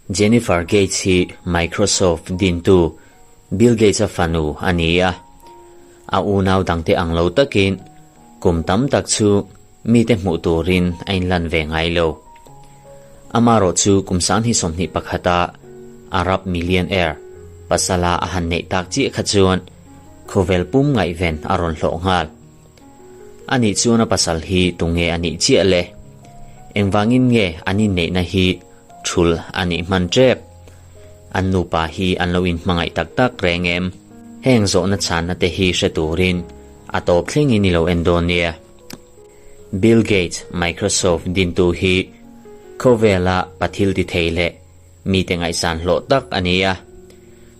Jennifer Gates hi Microsoft dintu Bill Gates-a fanu a ni a. A unau dangte ang lo takin kum tam tak chu mite hmuh turin a inlan ve ngai lo. Amarawh chu kum 2021-a Arab millionaire pasala a han neih tak chiah kha chuan khawvel pum ngaihven a rawn hlawh nghal. Anih chuan a pasal hi tunge a nih chiah le? Engvangin nge an inneihna hi thul a nih hman tep? An nupa hi an lo inhmangaih tak tak reng em? Heng zawhna chhanna te hi hre turin a tawp thlengin i lo en dawn nia. Bill Gates, Microsoft dintu hi khawvela pathil ti thei leh mite ngaihsan hlawh tak a ni a.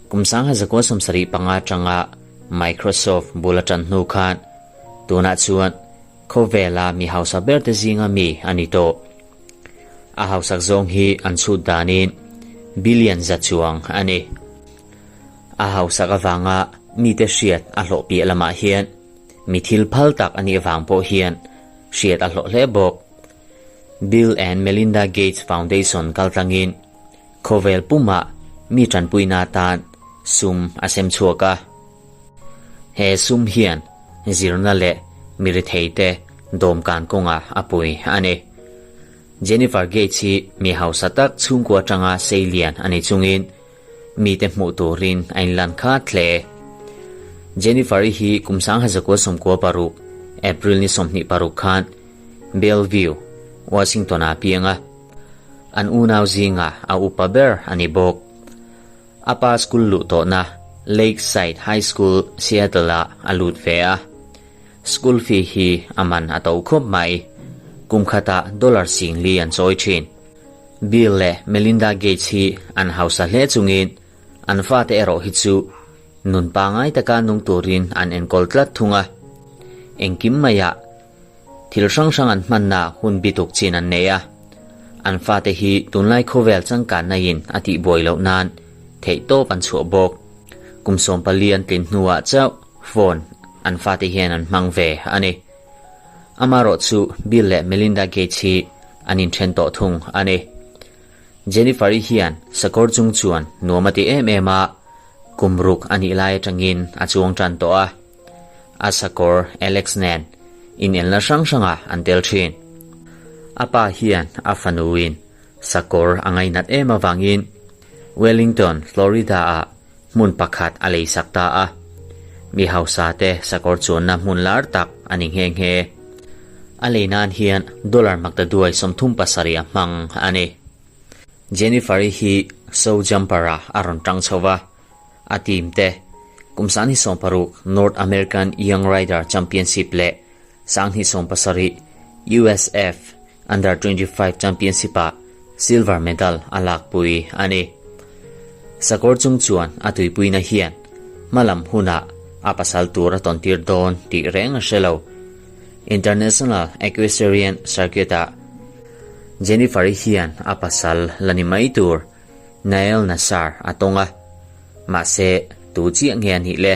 Kum 1975 atanga Microsoft bul a tan hnu khan tunah chuan khawvela mi hausa berte zinga mi a ni tawh. A hausak zawng hi an chhut danin billion za chuang a ni. A hausak avanga mite hriat a hlawh piah lamah hian mi thil phal tak a nih vang pawh hian hriat a hlawh hle bawk. Bill and Melinda Gates Foundation kaltlangin khawvel pumah mi tanpuina atan sum a sem chhuak a. He sum hian zirna leh mi ritheite dawmkan kawngah a pui a ni. Jennifer Gates hi mi hausa tak chhungkua atanga sei lian a ni chungin mite hmuh turin a inlan khat hle. Jennifer-i hi kum 1996, April ni 26 khan Bellevue, Washington-ah a piang a. An unau zingah a upa ber a ni bawk. A pa school luh tawhna Lakeside High School, Seattle-ah a lut ve a. School fee hi a man a to khawp mai. Kum khatah dollar 40,000 an chawi thin. Bill leh Melinda Gates hi an hausa hle chungin an fate erawh hi chu nun pangngai taka nung turin an enkawl tlat thung a. Engkim maiah thil hrang hrang an hmanna hun bituk chin an nei a. An fate hi tunlai khawvel changkanna in a tihbuai loh nan theihtawp an chhuah bawk. Kum 14 an tlin hnuah chauh phone an fate hian an hmang ve a ni. Amarawh chu Bill leh Melinda Gates hi an inthen tawh thung a ni. Jennifer-i hian sakawr chung chuan nuam a ti em em a, kum ruk a nih lai atangin a chuang tan tawh a. A sakawr Alex nen inelna hrang hrangah an tel thin. A pa hian a fanuin sakawr a ngainat em avangin Wellington, Florida-ah hmun pakhat a leisak ta a. Mi hausa te sakawr chuanna hmun lar tak a ni nghe nghe. A lei nan hian dollar maktaduai 37 a hmang a ni. Jennifer-i hi show jumper-a a rawn tang chho va, a team te kum 2016 North American Young Rider Championship leh 2017 USF Under 25 Championship-ah silver medal a lakpui a ni. Sakawr chung chuan a tuipuina hian hmalam hunah a pasal tur a tawntir dawn tih reng a hre lo. International Equestrian Circuit-ah Jennifer-i hian a pasal la ni mai tur Nael Nassar a tawng a, mahse tu chiah nge a nih le?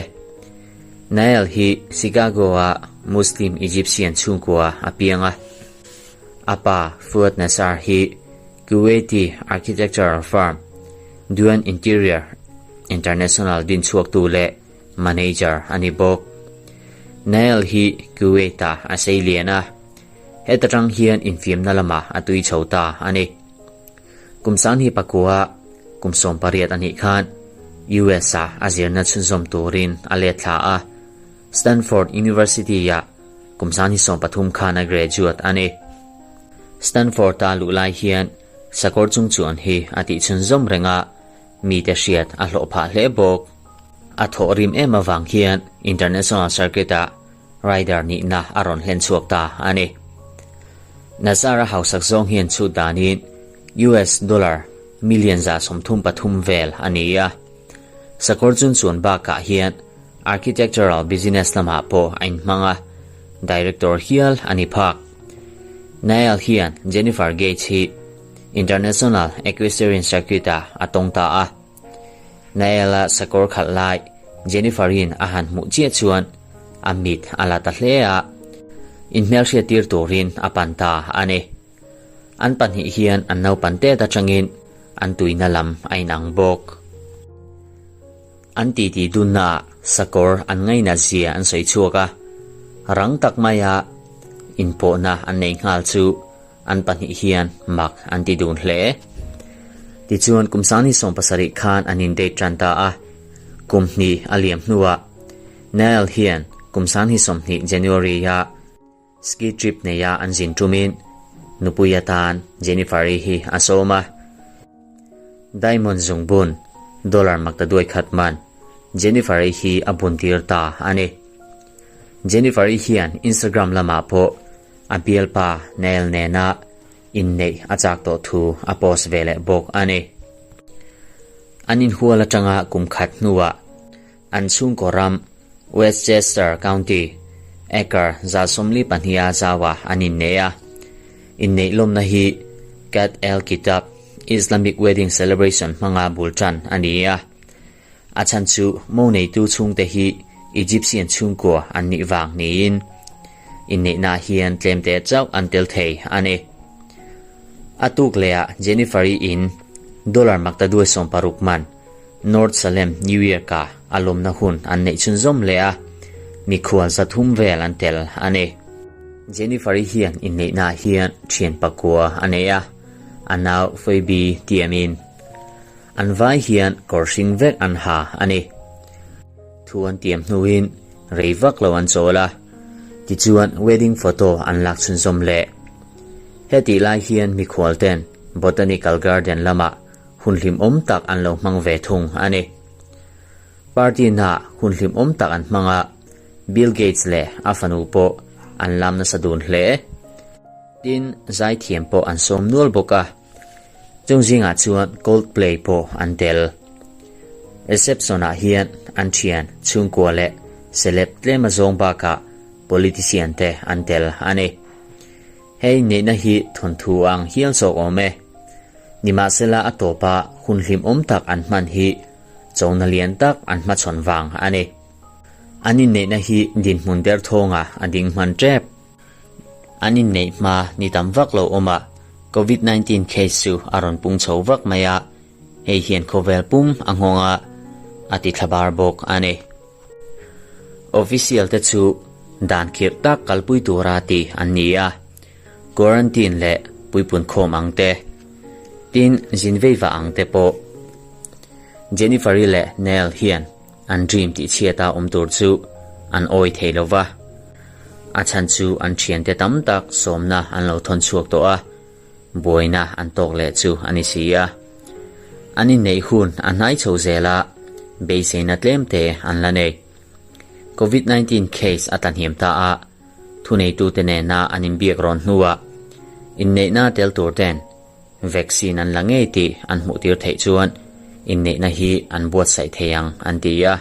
Nael hi Chicago-a Muslim Egyptian chhungkua a piang a. A pa Fuad Nassar hi Kuwaiti architectural firm Duan Interior International dinchhuaktu leh manager a ni bawk. Nael hi Kuwait-ah a sei lian a, heta tang hian infiamna lamah a tui chho ta a ni. Kum 2009, kum 18 a nih khan US-ah a zirna chhunzawm turin a let thla a, Stanford University-ah kum 2013 khan a graduate a ni. Stanford-a luh lai hian sakawr chung chuan hi a tih chhunzawm reng a, mite hriat a hlawh phah hle bawk. A thawh rim em avang hian international circuit-ah rider nihna a rawn hlen chhuak ta a ni. Nazar-a hausak zawng hian chhut danin US dollar million 133 vel a ni a. Sakawr chun chuan bakah hian architectural business lamah pawh a inhmang a, director hial a ni phak. Niall hian Jennifer Gates hi International Equestrian Circuit-ah a tawng ta a. Niall-a sakawr khalh lai Jennifer-in a han hmuh chiah chuan a mit a la ta hle a, inhmelhriat tir turin a pan ta a ni. An pahnih hian an naupan tet atangin an tuina lam a inang bawk. An titi dunnaah sakawr an ngainat zia an sawi chhuak a, rang tak maia inpawhna an nei nghal chu an pahnih hian mak an ti dun hle. Tichuan kum 2017 khan an indate tan ta a, kum hnih a liam hnuah Niall hian kum 2020 January-a Ski trip neia an zin tumin nupui atan Jennifer-i hi a sawm a. Diamond zungbun dollar maktaduai khat man Jennifer-i hi a buntir ta a ni. Jennifer-i hian Instagram lamah pawh a bialpa Niall nena inneih a chak tawh thu a post ve leh bawk a ni. An inhual atanga kum khat hnuah an chhungkaw ram Westchester County, acre 142 a zauah an innei a. Inneih lawmna hi Kat El Kitab Islamic Wedding Celebration hmanga bul tan a ni a. A chhan chu mo neitu chhungte hi Egyptian chhungkua an nih vang niin inneihnaah hian tlemte chauh an tel thei a ni. A tuk lehah Jennifer-i in dollar maktaduai 60 man North Salem, New York-ah a lawmna hun an neih chhunzawm leh a, mikhual 300 vel an tel a ni. Jennifer-i hian inneihnaah hian thian pakua a nei a, a nau Phoebe tiamin an vai hian kawr hring vek an ha a ni. Thu an tiam hnuin rei vak lo an chawl a, tichuan wedding photo an lak chhunzawm leh. Hetih lai hian mikhual ten Botanical Garden lamah Hun hlimawm tak an lo hmang ve thung a ni. Party hna hun hlimawm tak an hmang a, Bill Gates leh a fanu pawh an lam nasa dun hle. Tin, zaithiam pawh an sawm nual bawk a, chung zingah chuan Coldplay pawh an tel. Reception-ah hian an thian chhungkua leh celeb tlem azawng bakah politician te an tel a ni. Hei neihna hi thawnthu ang hial zawk awm e. Nimahsela a tawpa hun hlimawm tak an hman hi chona lian tak an hmachhawn vang a ni. An inneihna hi dinhmun derthawngah a ding hman tep. An inneih hma ni tam vak lo awmah Covid 19 case chu a rawn pung chho vak mai a, hei hian khawvel pum a nghawng a, a ti thlabar bawk a ni. Official te chu dan khirh tak kalpui tura tih an ni a, quarantine leh puipun khawm ang te, tin zin veiva ang te pawh. Jennifer-i leh Neil hian an dream tih chhiata awm tur chu an awi thei lo va, a chhan chu an thiante tam tak sawmna an lo thawn chhuak tawh a, buaina an tawk leh chu a ni si a. An inneih hun a hnai chho zel a, beiseina tlem te an la nei. Covid 19 case a tlahniam ta a, thuneitute nena an inbiak rawn hnuah inneihna tel tur ten vaccine an la ngei tih an hmuhtir theih chuan inneihna hi an buatsaih thei ang an ti a.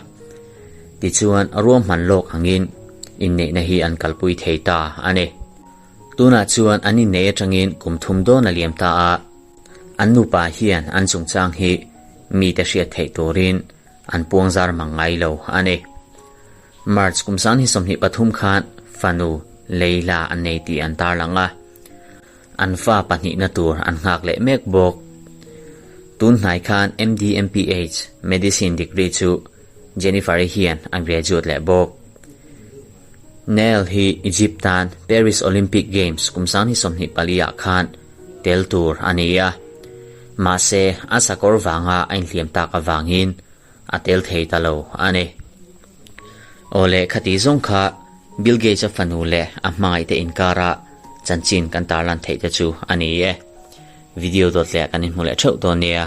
Tichuan ruahman lawk angin inneihna hi an kalpui thei ta a ni. Tunah chuan an inneih atangin kum thum dawn a liam ta a, an nupa hian an chungchang hi mite hriat theih turin an puangzar mang ngai lo a ni. March kum 2023 khan fanu Leila an nei tih an tarlang a, an fa pahnihna tur an nghak leh mek bawk. Tun hnai khan MDMPH Medicine degree chu Jennifer-i hian a graduate leh bawk. Neil hi Egypt tan Paris Olympic Games kum 2024 ah khan tel tur a ni a, mahse a sakawr vanga a inhliam tak avangin a tel thei ta lo a ni. Aw le khati zawng kha Bill Gates-a fanu leh a hmangaihte inkara chanchin kan tarlan theih te chu a ni e. Video dawt leh kan inhmu leh theuh dawn nia.